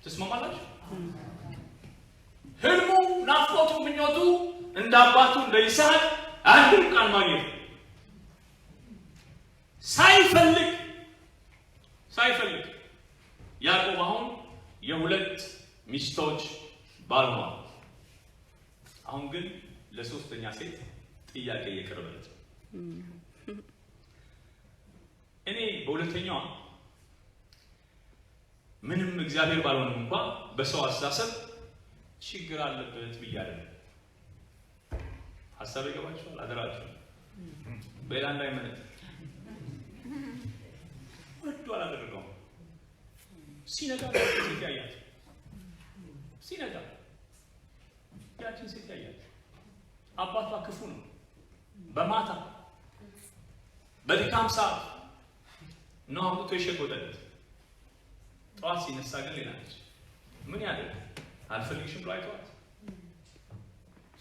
Speaker 1: ትስማማላችሁ? ህልሙ፣ ናፍቆቱ፣ ምኞቱ እንደ አባቱ እንደ ይስሐቅ አንድ ቃል ማግኘት ሳይፈልግ ያዕቆብ አሁን የሁለት ሚስቶች ባል ሆኗል። አሁን ግን ለሶስተኛ ሴት ጥያቄ እየቀረበለት ነው። እኔ በሁለተኛዋ ምንም እግዚአብሔር ባልሆንም እንኳ በሰው አስተሳሰብ ችግር አለበት ብዬ አይደለም። ሀሳብ ይገባችኋል? አደራችሁ በሌላ እንዳይመነጭ። ወዶ አላደረገውም። ሲነጋ ሴት ያያት፣ ሲነጋ ያችን ሴት ያያት። አባቷ ክፉ ነው። በማታ በድካም ሰዓት ነው አምጥቶ የሸጎጠለት። ጠዋት ሲነሳ ግን ሌላ ነች። ምን ያደርግ? አልፈልግሽም ብሎ አይተዋት።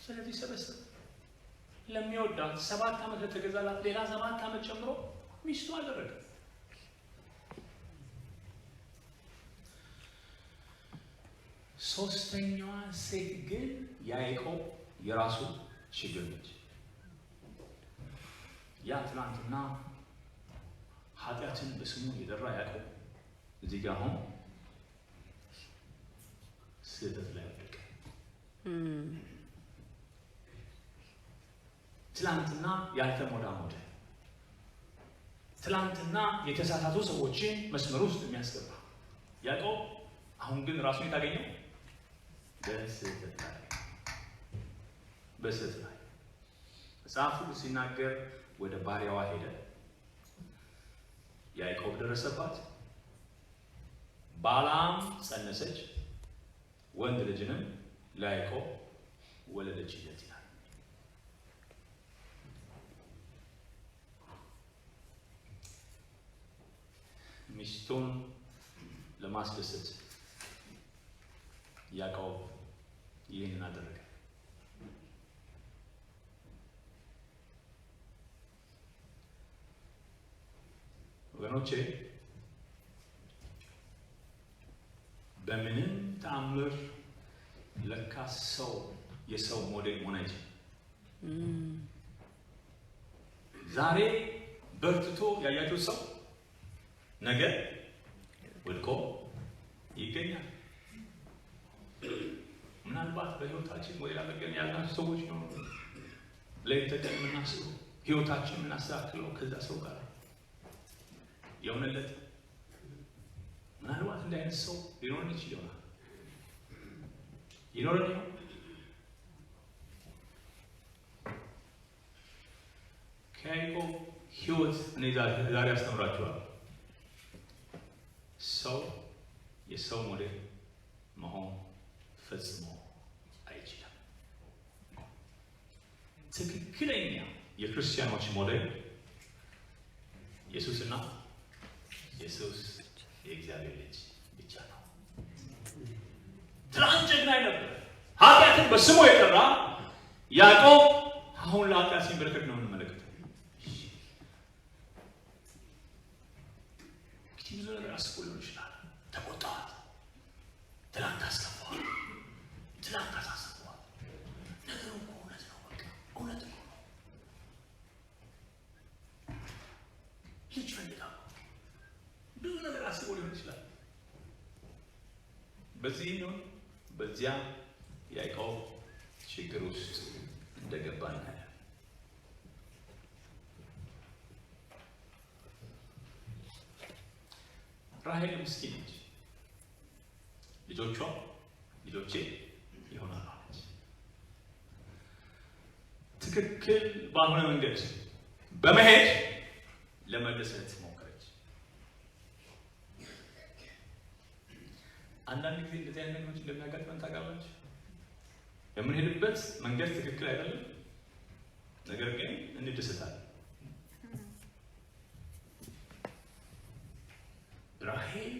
Speaker 1: ስለዚህ ሰበሰብ ለሚወዳት 7 ዓመት ለተገዛላት ሌላ 7 ዓመት ጨምሮ ሚስቱ አደረገ። ሶስተኛዋ ሴት ግን ያዕቆብ የራሱ ችግር ነች። ያ ትናንትና ኃጢአትን በስሙ የጠራ ያዕቆብ እዚህ ጋር አሁን ስህተት ላይ ወደቀ። ትላንትና ያልተሞዳሞደ፣ ትላንትና የተሳሳቱ ሰዎችን መስመር ውስጥ የሚያስገባ ያዕቆብ አሁን ግን ራሱን የታገኘው በስህተት ላይ፣ በስህተት ላይ። መጽሐፉ ሲናገር ወደ ባሪያዋ ሄደ። ያዕቆብ ደረሰባት። ባላም ጸነሰች፣ ወንድ ልጅንም ለያዕቆብ ወለደችለት ይላል። ሚስቱን ለማስደሰት ያዕቆብ ይህንን አደረገ። ወገኖቼ በምንም ተአምር ለካ ሰው የሰው ሞዴል መሆን አይችልም። ዛሬ በርትቶ ያያችሁት ሰው ነገ ወድቆ ይገኛል። ምናልባት በህይወታችን ሞዴል አድርገን ያልናቸው ሰዎች ነው ሌት ተቀን የምናስበው ህይወታችን የምናስተካክለው ከዛ ሰው ጋር የሆነለት ምናልባት እንዲህ አይነት ሰው ሊኖረን ይችል ይሆናል። ይኖረን ይሆን? ከያዕቆብ ህይወት እኔ ዛሬ አስተምራችኋለሁ። ሰው የሰው ሞዴል መሆን ፈጽሞ አይችልም። ትክክለኛ የክርስቲያኖች ሞዴል ኢየሱስና ኢየሱስ የእግዚአብሔር ልጅ ብቻ ነው። ትላንት ጀግና ነበር፣ ኃጢአትን በስሙ የጠራ ያዕቆብ አሁን ለኃጢአት ሲንበረከክ ነው የምንመለከተው። እንግዲህ ብዙ ነገር አስቦ ሊሆን ይችላል። ተቆጣዋል፣ ትላንት አስከፋዋል፣ ትላንት አሳስበዋል። ነገሩ እኮ እውነት ነው፣ በቃ እውነት እኮ ነው። ልጅ ፈልጋ ብዙ ነገር አስቦ ሊሆን ይችላል። በዚህም ይሁን በዚያ ያዕቆብ ችግር ውስጥ እንደገባ እናያለን። ራሔል ምስኪን ነች። ልጆቿ ልጆቼ ይሆናሉ አለች። ትክክል ባልሆነ መንገድ በመሄድ ለመደሰት ሞከረች። አንዳንድ ጊዜ እንደዚህ አይነት ነገሮች እንደሚያጋጥመን ታውቃላችሁ። የምንሄድበት መንገድ ትክክል አይደለም፣ ነገር ግን እንደሰታለን። ራሔል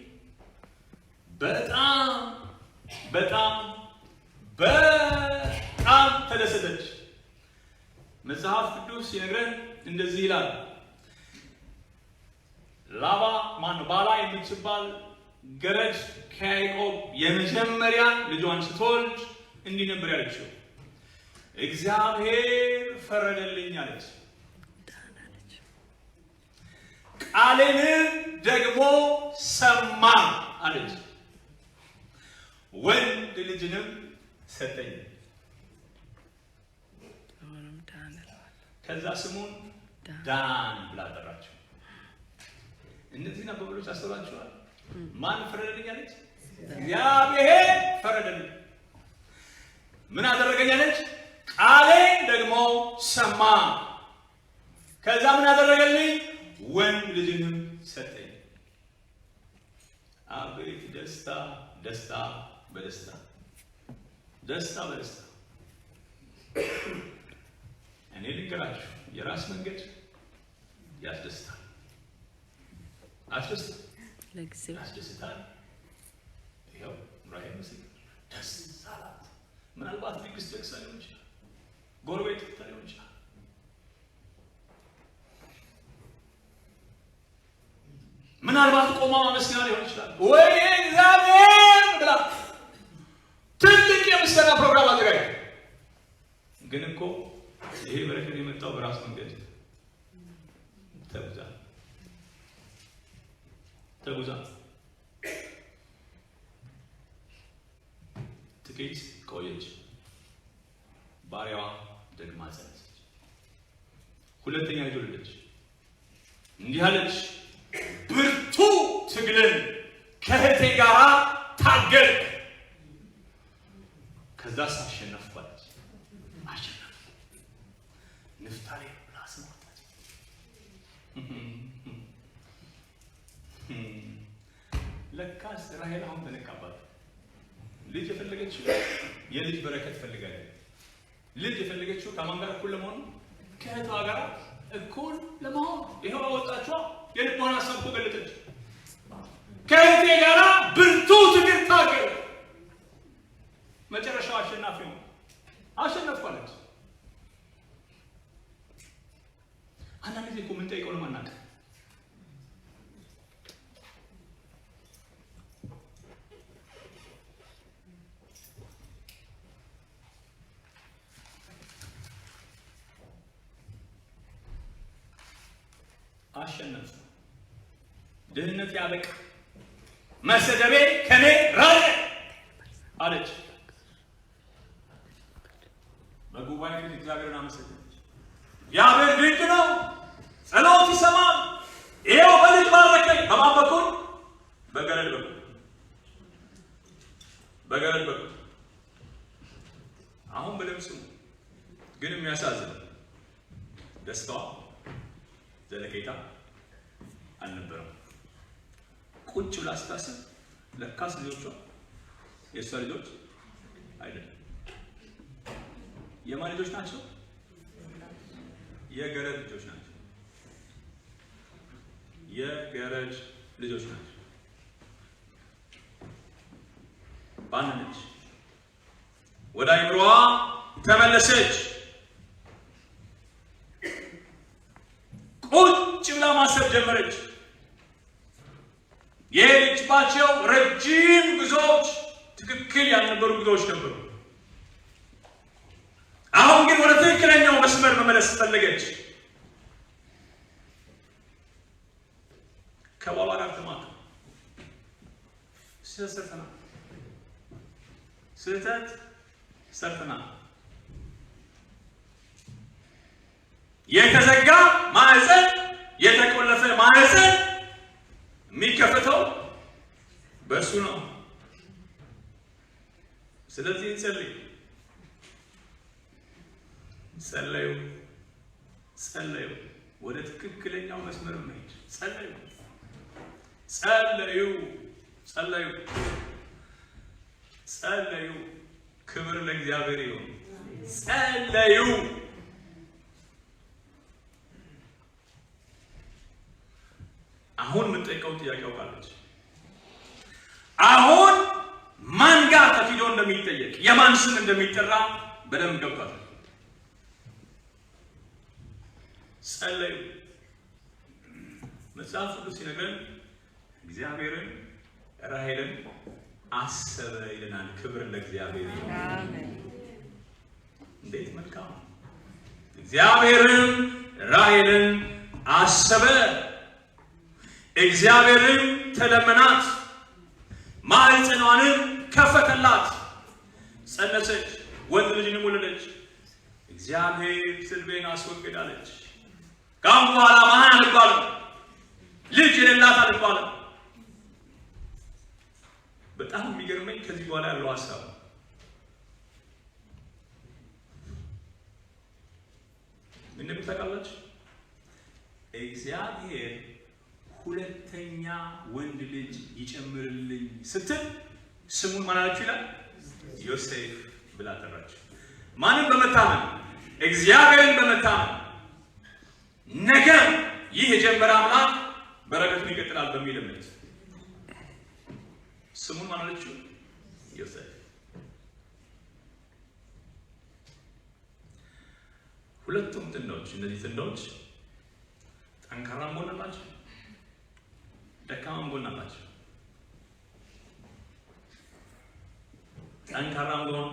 Speaker 1: በጣም በጣም በጣም ተደሰተች። መጽሐፍ ቅዱስ ሲነግረን እንደዚህ ይላል። ላባ ማነው ባላ የምትባል ገረድ ከያዕቆብ የመጀመሪያ ልጇን ስትወልድ እንዲህ ነበር ያለችው፣ እግዚአብሔር ፈረደልኝ አለች፣ ቃሌንም ደግሞ ሰማ አለች፣ ወንድ ልጅንም ሰጠኝ። ከዛ ስሙን ዳን ብላ ጠራችው። እነዚህን አባባሎች አስተውላችኋል? ማን ፈረደልኝ አለች? እግዚአብሔር ፈረደልኝ። ምን አደረገኝ አለች? ቃሌን ደግሞ ሰማ። ከዛ ምን አደረገልኝ? ወንድ ልጅንም ሰጠኝ። አቤት ደስታ! ደስታ በደስታ ደስታ በደስታ። እኔ ልንገራችሁ፣ የራስ መንገድ ያስደስታል፣ አስደስታል፣
Speaker 2: ለጊዜው
Speaker 1: ያስደስታል። ይኸው ራሔል ምስክር ደስ አላት። ምናልባት ንግስት ደግሳ ሊሆን ይችላል፣ ጎረቤት ትታ ሊሆን ይችላል። ምናልባት ቆማ ማመስገና ሊሆን ይችላል። ወይ እግዚአብሔር ብላ ትልቅ የምስጋና ፕሮግራም አዘጋጅ። ግን እኮ ይሄ በረከት የመጣው በራስ መንገድ ተጉዛ ተጉዛ ጥቂት ቆየች። ባሪያዋ ደግማ ጸነሰች፣ ሁለተኛ ልጅ ወለደች። እንዲህ አለች፣ ብርቱ ትግልን ከእህቴ ጋር ታገልኩ፣ ከዛስ አሸነፍኩ አለች። አሸነፍኩ። ንፍታሌም ብላ ስም አወጣች። ለካስ ራሔል አሁን ተነቃባት። ልጅ የፈለገችው የልጅ በረከት ፈልጋለች። ልጅ የፈለገችው ከማን ጋር እኩል ለመሆን? ከእህቷ ጋር እኩል ለመሆን። ይኸው አወጣችዋ። የልቧን ሀሳብ እኮ ገለጠች። ከእህቴ ጋር ብርቱ ትግል ታገል፣ መጨረሻው አሸናፊ ሆነ። አሸነፍኩ አለች። አንዳንድ ጊዜ እኮ የምንጠይቀው ለማናውቅ አሸነፍ፣ ድህነት ያበቃ፣ መሰደቤ ከኔ ራቀ አለች። በጉባኤ ፊት እግዚአብሔርን አመሰገነች። እግዚአብሔር ድንቅ ነው፣ ጸሎት ይሰማል። ይኸው በልጅ ባረከኝ። በማን በኩል? በገረድ በኩል፣ በገረድ በኩል። አሁን በደምብ ስሙ። ግን የሚያሳዝነው ደስታዋ ዘለቄታ አልነበረም። ቁጭ ብላ ስታስብ ለካስ ልጆቿ የእሷ ልጆች አይደለም። የማን ልጆች ናቸው? የገረድ ልጆች ናቸው። የገረድ ልጆች ናቸው። ባነነች፣ ወደ አይምሮዋ ተመለሰች። ቁጭ ብላ ማሰብ ጀመረች። የሄደችባቸው ረጅም ጉዞዎች ትክክል ያልነበሩ ጉዞዎች ነበሩ። አሁን ግን ወደ ትክክለኛው መስመር መመለስ ፈለገች። ከባሏ ጋር ተማከሩ። ስህተት ሰርተናል፣ ስህተት ሰርተናል። የተዘጋ ማዕፀን፣ የተቆለፈ ማዕፀን የሚከፈተው በእሱ ነው። ስለዚህ እንጸልይ። ጸለዩ፣ ጸለዩ። ወደ ትክክለኛው መስመር መሄድ ጸለዩ፣ ጸለዩ፣ ጸለዩ፣ ጸለዩ። ክብር ለእግዚአብሔር ይሁን። ጸለዩ። አሁን የምትጠይቀው ጥያቄ አውቃለች። አሁን ማን ጋር ተፊዶ እንደሚጠየቅ የማን ስም እንደሚጠራ በደንብ ገብቷታል። ጸለዩ። መጽሐፍ ቅዱስ ሲነግረን እግዚአብሔርን ራሔልን አሰበ ይለናል። ክብር ለእግዚአብሔር ይሁን። እንዴት መልካም! እግዚአብሔርን ራሔልን አሰበ፣ እግዚአብሔርን ተለመናት፣ ማኅፀኗንም ከፈተላት። ጸነሰች፣ ወንድ ልጅንም ወለደች። እግዚአብሔር ስድቤን አስወግዳለች። ከአሁን በኋላ መሃን አልባልም፣ ልጅ የሌላት አልባልም። በጣም የሚገርመኝ ከዚህ በኋላ ያለው ሀሳብ ምን እንደምታውቃላችሁ? እግዚአብሔር ሁለተኛ ወንድ ልጅ ይጨምርልኝ ስትል ስሙን ማን አለችው ይላል? ዮሴፍ ብላ ጠራችው። ማንን በመታመን? እግዚአብሔርን በመታመን ነገ ይህ የጀመረ አምላክ በረከቱን ይቀጥላል በሚል እምነት ስሙን ማን አለችው? ዮሴፍ። ሁለቱም ጥንዶች፣ እነዚህ ጥንዶች ጠንካራም ጎን አላቸው፣ ደካማም ጎን አላቸው። ጠንካራም ጎን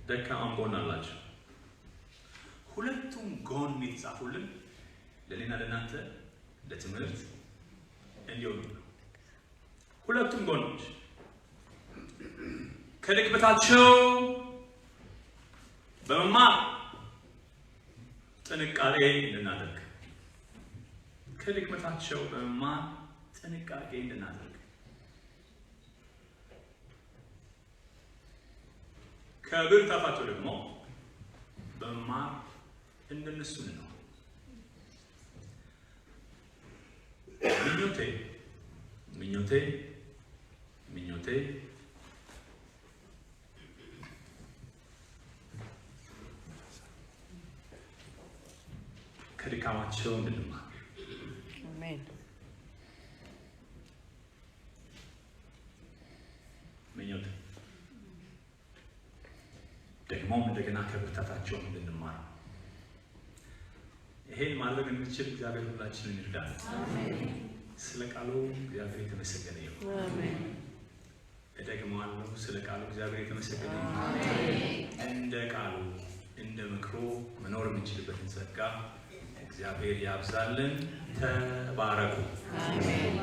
Speaker 1: ደካማም ጎን አላቸው። ሁለቱም ጎን የተጻፉልን ለእኔና ለእናንተ ለትምህርት እንዲሆኑ ነው። ሁለቱም ጎኖች ከድክመታቸው በመማር ጥንቃቄ እንድናደርግ፣ ከድክመታቸው በመማር ጥንቃቄ እንድናደርግ፣ ከብርታታቸው ደግሞ በመማር እንደነሱ ነው። ምኞቴ ምኞቴ ምኞቴ ከድካማቸው እንድንማር፣ ምኞቴ ደግሞም እንደገና ከብርታታቸው እንድንማር። ይሄን ማድረግ እንድንችል እግዚአብሔር ሁላችንን ይርዳል። ስለ ቃሉ እግዚአብሔር የተመሰገነ ይሁን። እደግመዋለሁ፣ ስለ ቃሉ እግዚአብሔር የተመሰገነ ይሁን። እንደ ቃሉ እንደ ምክሩ መኖር የምንችልበትን ጸጋ እግዚአብሔር ያብዛልን። ተባረኩ።
Speaker 2: አሜን።